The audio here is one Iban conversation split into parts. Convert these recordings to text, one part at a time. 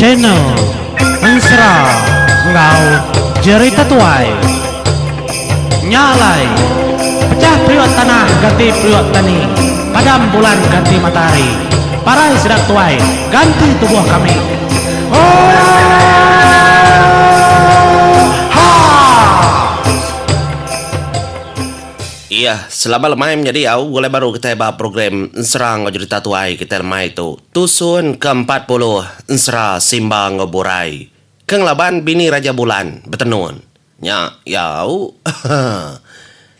Channel Ensera enggau Jerita Tuai. Nya alai, pecah periuk tanah ganti periuk tani, padam bulan ganti matahari, parai sida tuai ganti tubuh kami. Oohaa! Iya, selama lemai menyadi au begulai baru kitai ba program Ensera enggau Jerita Tuai kitai lemai tu. Tusun ke 40 Ensera Simba enggau Burai ke ngelaban bini Raja Bulan betenun. Nya iya au.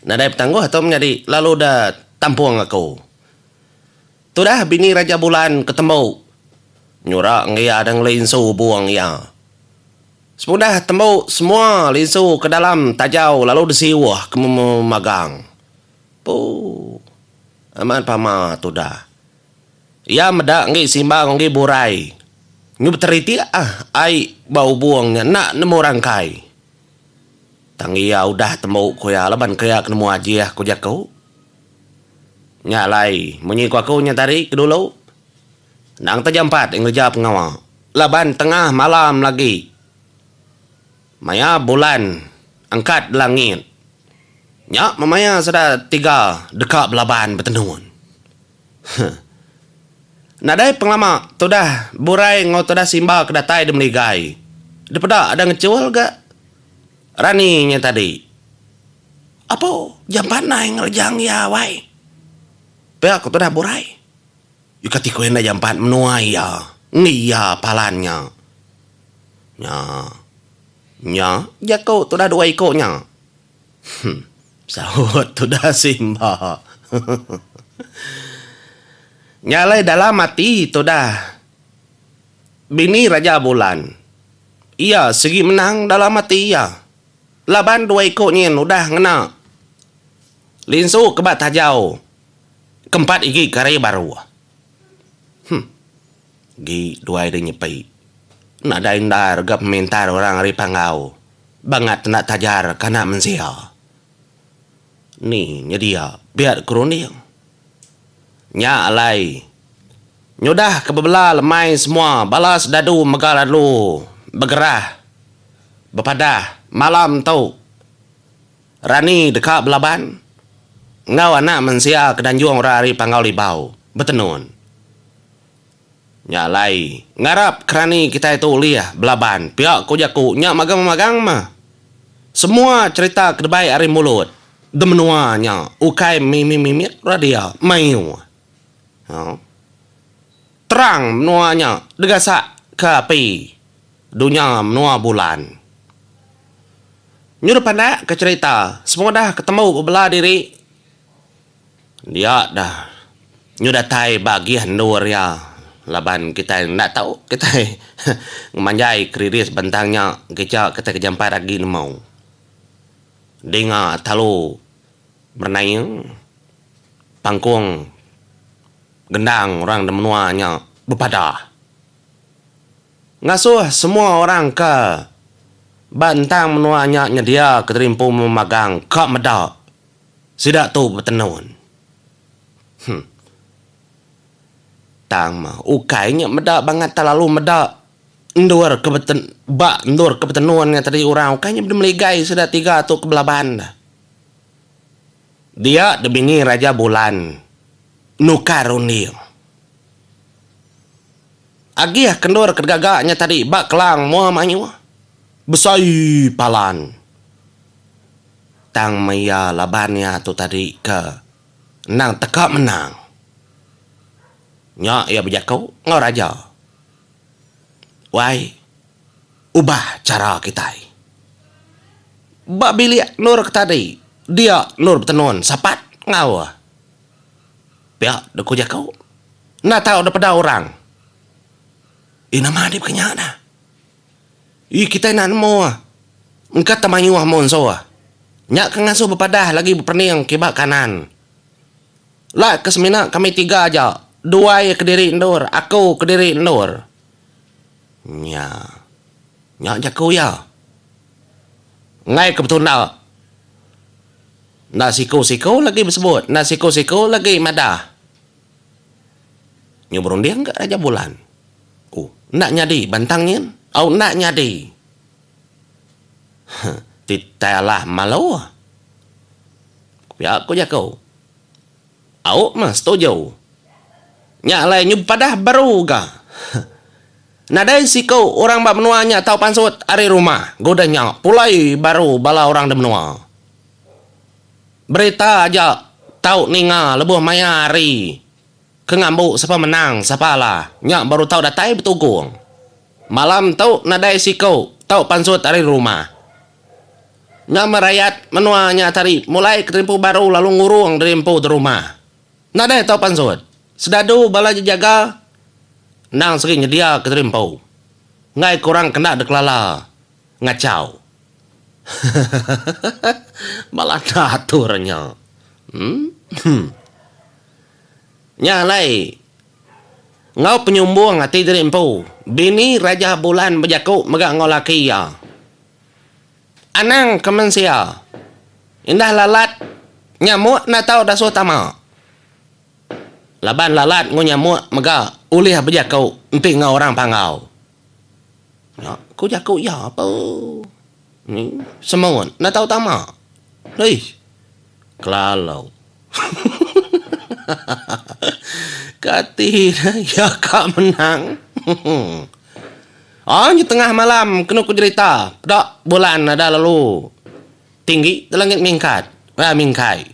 Nadai betangguh tu menyadi lalu da tampung aku. Tudah bini Raja Bulan ke tembu nyura enggi iya da ngelinsu bung iya. Semudah tembu semua linsu ke dalam tajau lalu disiuh ke memagang. Puu. Amat pama tudah. Iya meda enggi simbang enggi burai. Nyu beteritik ah ai ba ubung nya enda nemu rangkai. Tang iya udah tembu ku iya laban ke iya ke nemu ajih ku jaku. Nya alai munyi ku aku nya tadi ke dulu. Endang tejampat ngereja pengawa laban tengah malam lagi maya bulan angkat langit nya memaya sida tiga deka belaban betenun. Huh. Nadai pengelama tudah Burai enggau tudah Simba ke datai di Meligai dipeda ada ngechul ga Rani nya tadi. Apo jampat nai ngereja iya wai. Pia ku tudah Burai. Ika ti ku enda jampat menua iya enggi iya palan nya. Nya. Nya jaku tudah dua iku nya. Huh. Saut tudah Simba. Nya alai dalam ati tudah bini Raja Bulan. Iya sigi menang dalam ati iya. Laban dua iku nyin udah ngena linsu ke ba tajau. Kempat igi ke hari baru. Huh. Gi duai deh nyepi. Nadai endar ga pemintar orang ari Panggau bangat enda tajar ke anak mensia. Ni nyedia pia ku runding. Nya alai nyudah ke bebela lemai semua bala sedadu mega lalu begerah bepadah malam tu. Rani deka belaban enggau anak mensia ke danjung orang ari Panggau Libau, betenun. Nya alai, ngarap kerani kitai tu ulih belaban pia ku jaku nya magang-magang mah. Semua cherita ke dibai ari mulut de menua nya ukai mimit-mimit ra dia mayuh. Terang menua nya digasak ke api dunya menua bulan. Nyuruh pandak ke cherita semua dah ketemu bebela diri dia dah nyu datai ba agih endur iya laban kitai enda tau kitai ngemanjai keriris bentang nya ngicha kitai ke jampat agi nemu. Dinga talu merenaing pangkung gendang orang da menua nya bepadah. Ngasuh semua orang ke ba entang menua nya nyedia ke diri empu memagang ka meda sida tu betenun. Huh. Tang mah ukai nya meda bangat telalu meda endur ke beten ba endur ke betenun nya tadi orang ukai nya meligai sida tiga tu ke belaban. Dia dibini Raja Bulan nukar runding. Agih ke endur ke digaga nya tadi ba kelang mua mayuh besai palan. Tang meh iya laban iya tu tadi ke endang teka menang. Nya iya bejaku enggau raja. Wai, ubah chara kitai. Ba bilik endur ke tadi dia endur betenun sapat enggau. Pia deh ku jaku. Enda tau deh peda orang. Ih nama deh pekenya dah. Ih kitai enda nemu ah. Engka temayuh munsuh. Nya ke ngasuh bepadah lagi bepening kiba kanan. La ke semina kami tiga aja. Duai kediri endur, aku kediri endur. Nya. Nya jaku iya. Enggai ke betunda. Enda siku-siku lagi besebut, enda siku-siku lagi madah. Nyu berunding ga Raja Bulan. Oh, enda nyadi bantang nyin. Au enda nyadi. Huh, ti tai alah malu. Pia ku jaku. Au meh setuju. Nya alai nyu bepadah baru ga. Nadai siku orang ba menua nya tau pansut ari rumah ga udah nya pulai baru bala orang da menua. Berita aja tau ninga lebuh maya hari ke ngambu sapa menang sapa alah nya baru tau datai betugung. Malam tu nadai siku tau pansut ari rumah. Nya meh rayat menua nya tadi mulai ke terimpu baru lalu ngurung diri empu da rumah. Nadai tau pansut. Sedadu bala jejaga endang sigi nyedia ke diri empu. Enggai ke orang kena dikelala ngachau. Bala enda atur nya. Uhh. Nya alai enggau penyumbung ati diri empu, bini Raja Bulan bejaku mega enggau laki iya. Anang ke mensia. Indah lalat nyamuk enda tau dasuh tama. Laban lalat enggau nyamuk mega ulih bejaku enti enggau orang panggau. Nya ku jaku iya pe. Ni semut enda tau tama. Eish. Kelalu. Kati ne iya ka menang. Aa nyu tengah malam kenu ku jerita peda bulan ada lalu tinggi da langit mingkat aa mingkai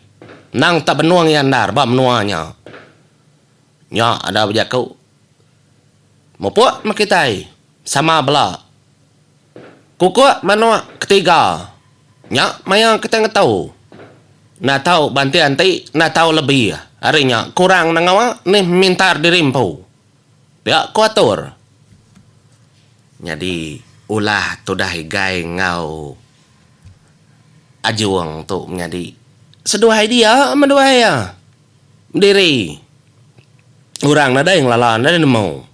endang tak benung iya endar ba menua nya. Nya ada bejaku mupuk meh kitai sama bela kukuk manuk ketiga nya maya kitai ngetu enda tau banti anti enda tau lebih ari nya kurang nengawa nih mintar diri empu. Pia ku atur. Nyadi ulah tudah Igai enggau Ajung tu menyadi seduai dia meduai iya bediri. Orang nadai ngelala nadai nemu.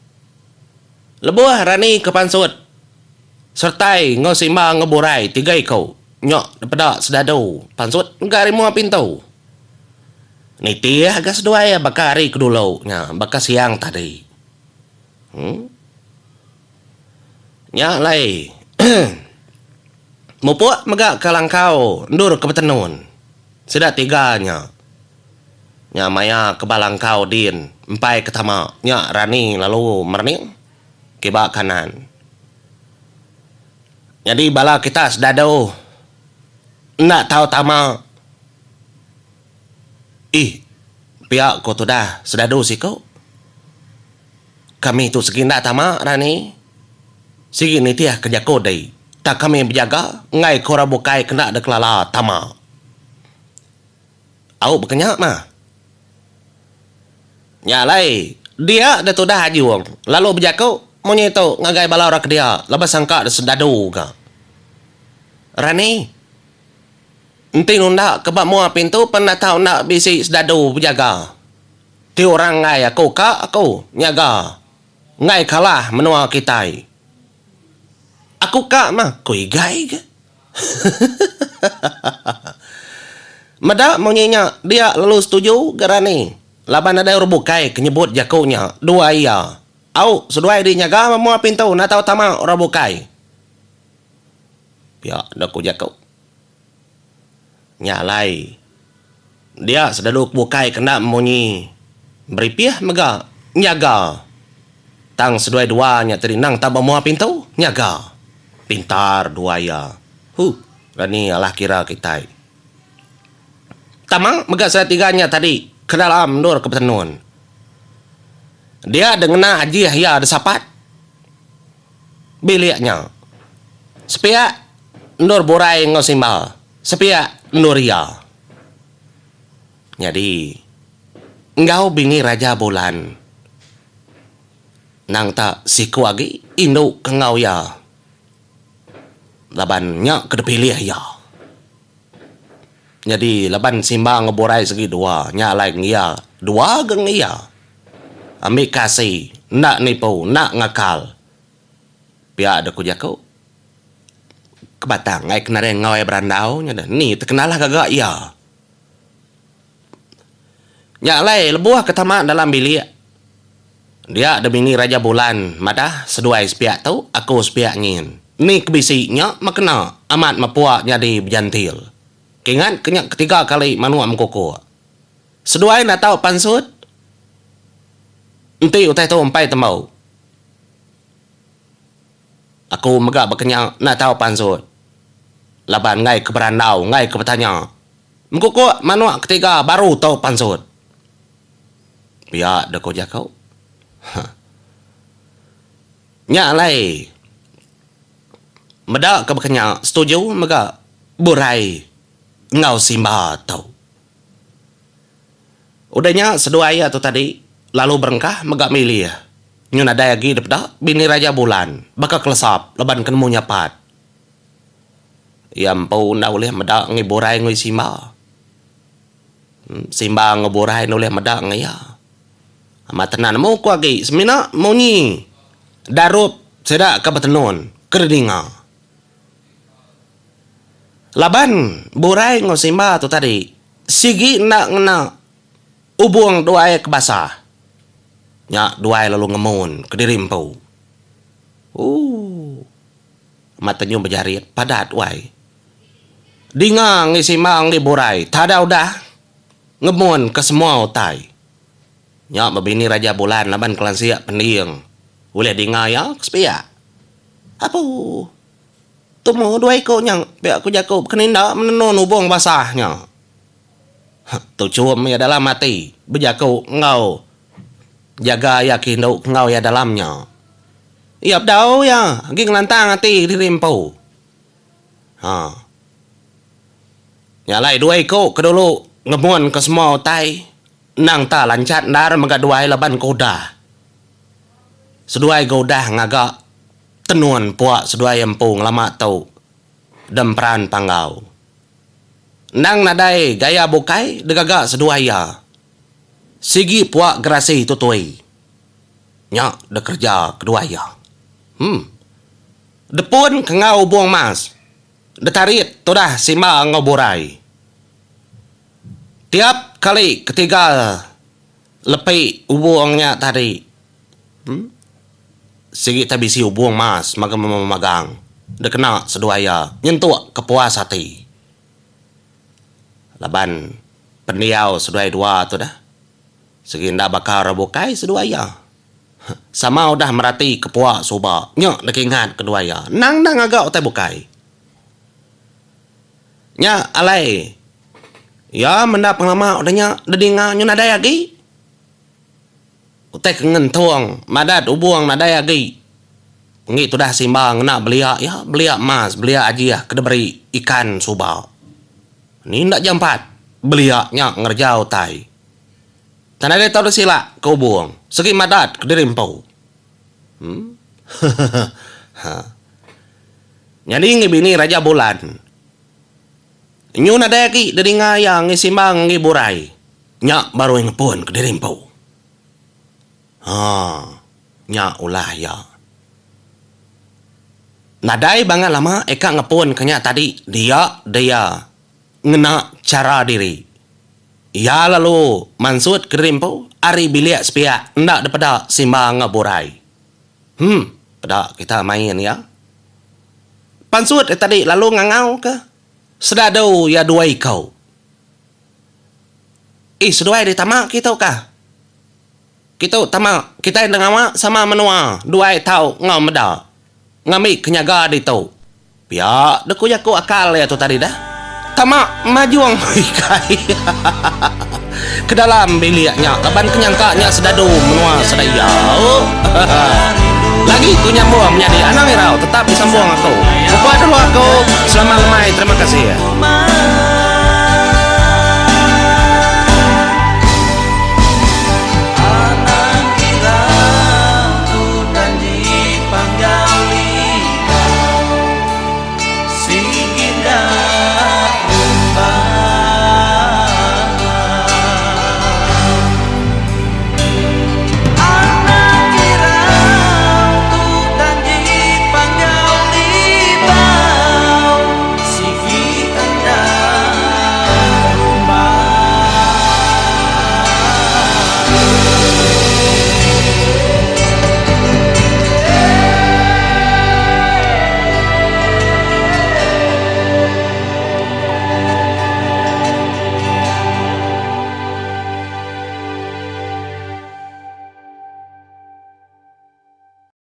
Lebuh Rani ke pansut seretai enggau Simba enggau Burai tiga iku nya dipeda sedadu pansut mega ari mua pintu. Nitih ga seduai iya baka hari ke dulu nya baka siang tadi. Uhh. Nya alai mupuk mega ke langkau endur ke betenun sida tiga nya. Nya maya ke ba langkau din empai ke tama nya Rani lalu merening kiba kanan. Nyadi bala kita sedadu enda tau tama. Ih, pia ko tudah sedadu siku. Kami tu segi enda tama Rani. Sigi nitih ke jaku dei. Tang kami bejaga enggai ke orang bukai kena dikelala tama. Au baka nya mah. Nya alai dia deh tudah Ajung lalu bejaku munyi tu ngagai bala orang ke dia laban sangka sedadu ga. Rani. Enti nunda ke ba mua pintu pen atau enda bisi sedadu bejaga. Ti orang enggai aku ka aku nyaga enggai kalah menua kitai. Aku ka mah ku Igai ga. Meda munyi nya dia lalu setuju ga Rani laban nadai orang bukai ke nyebut jaku nya dua iya. Au seduai di nyaga ba mua pintu enda tau tama orang bukai. Pia enda ku jaku. Nya alai, dia sedadu ke bukai ke enda memunyi beripih mega nyaga. Tang seduai dua nya tadi endang tau ba mua pintu nyaga. Pintar dua iya. Huh, rani alah kira kitai. Tama mega sida tiga nya tadi ke dalam endur ke betenun. Dia deh ngena ajih iya desapat. Bilik nya. Sepiak endur burai enggau simbal, sepiak endur iya. Nyadi, enggau bini Raja Bulan nang ta siku agi indu ke enggau iya laban nya ke dipilih iya. Nyadi laban Simba enggau Burai segi dua nya alai ngia dua ga ngia. Ambi ke asi enda nipu enda ngakal. Pia deh ku jaku. Ke batang ai ke nadai enggau ai berandau nya deh ni tekenalah gaga iya. Nya alai lebuh ke tama dalam bilik. Dia deh bini Raja Bulan madah seduai sepiak tu aku sepiak nyin. Ni ke bisi nya mekena amat mepua nyadi bejantil. Kingat ke nya ketiga kali manuk mekukuk. Seduai enda tau pansut enti utai tu empai tembu. Aku mega baka nya enda tau pansut laban enggai ke berandau enggai ke betanya. Mekukuk manuk ketiga baru tau pansut. Pia deh ko jaku. Huh. Nya alai meda ke baka nya setuju mega Burai enggau Simba tu. Udah nya seduai iya tu tadi lalu berengkah mega milih nyu nadai agi dipeda bini Raja Bulan baka kelesap laban ke nemu nyapat. Iya empu enda ulih meda ngi Burai enggau Simba. Simba enggau Burai enda ulih meda enggau iya. Amat enda nemu ku agi semina munyi darup sida ke betenun ke didinga. Laban Burai enggau Simba tu tadi sigi enda ngena ubung duai ke basah. Nya duai lalu ngemun kediri empu. Ooh. Amat tenyum bejarit padat wai. Dinga enggi Simba enggi Burai tada udah ngemun ke semua utai. Nya bebini Raja Bulan laban kelansik pending ulih dinga iya ke sepiak. Apu. Tumu dua iku nya pia ku jaku bekeninda menenun ubung basah nya. Tuchum iya dalam ati bejaku enggau jaga iya ke indu ke enggau iya dalam nya. Iya bedau iya agi ngelantang ati diri empu. Ha. Nya alai dua iku ke dulu ngemun ke semua utai endang ta lanchat endar mega duai laban ke udah. Seduai ga udah ngaga Tenun pua seduai empu ngelama tu demperan Panggau. Endang nadai gaya bukai digaga seduai iya. Sigi pua gerasi tutui. Nya dikereja keduai iya. Em. Depun ke enggau ubung mas. Ditarit tudah Simba enggau Burai. Tiap kali ketiga lepi ubung nya tadi. Em. Sigi tai bisi ubung mas magang dikena seduai iya nyentuk ke puas ati. Laban pendiau seduai dua tu dah sigi enda baka orang bukai seduai iya. Sama udah merati ke pua suba nya deka ingat ke duai iya endang enda ngaga utai bukai. Nya alai iya menda pengelama udah nya dedinga nyu nadai agi. Utai ke ngentung madat ubung nadai agi. Enggi tudah Simba ngena belia iya, belia emas, belia ajih ke diberi ikan suba. Ni enda jampat belia nya ngereja utai. Tang nadai tau disilak ke ubung, segi madat kediri empu. Em. Hehehe. Nyadi enggi bini Raja Bulan. Nyu nadai agi didinga iya enggi Simba enggi Burai. Nya baru iya ngepun kediri empu. Haa, nya ulah iya. Nadai bangat lama eka ngepun ke nya tadi dia dia ngena chara diri. Iya lalu mansut kediri empu ari bilik sepiak enda dipeda Simba enggau Burai. Hum, peda kita main iya. Pansut iya tadi lalu ngangau ke sedadu iya dua iku. Ih seduai deh tama kitu kah. Kitu tama kitai enda ngawa sama menua duai tau enggau meda ngambi ke nyaga ditu. Pia deh ku jaku akal iya tu tadi dah. Tama majung ikai hahaha ke dalam bilik nya laban ke nyangka nya sedadu menua sedaya. Hahaha. Lagi ku nyambung menyadi anang irau tetap disambung aku. Bebuah dulu aku selamat lemai terima kasih.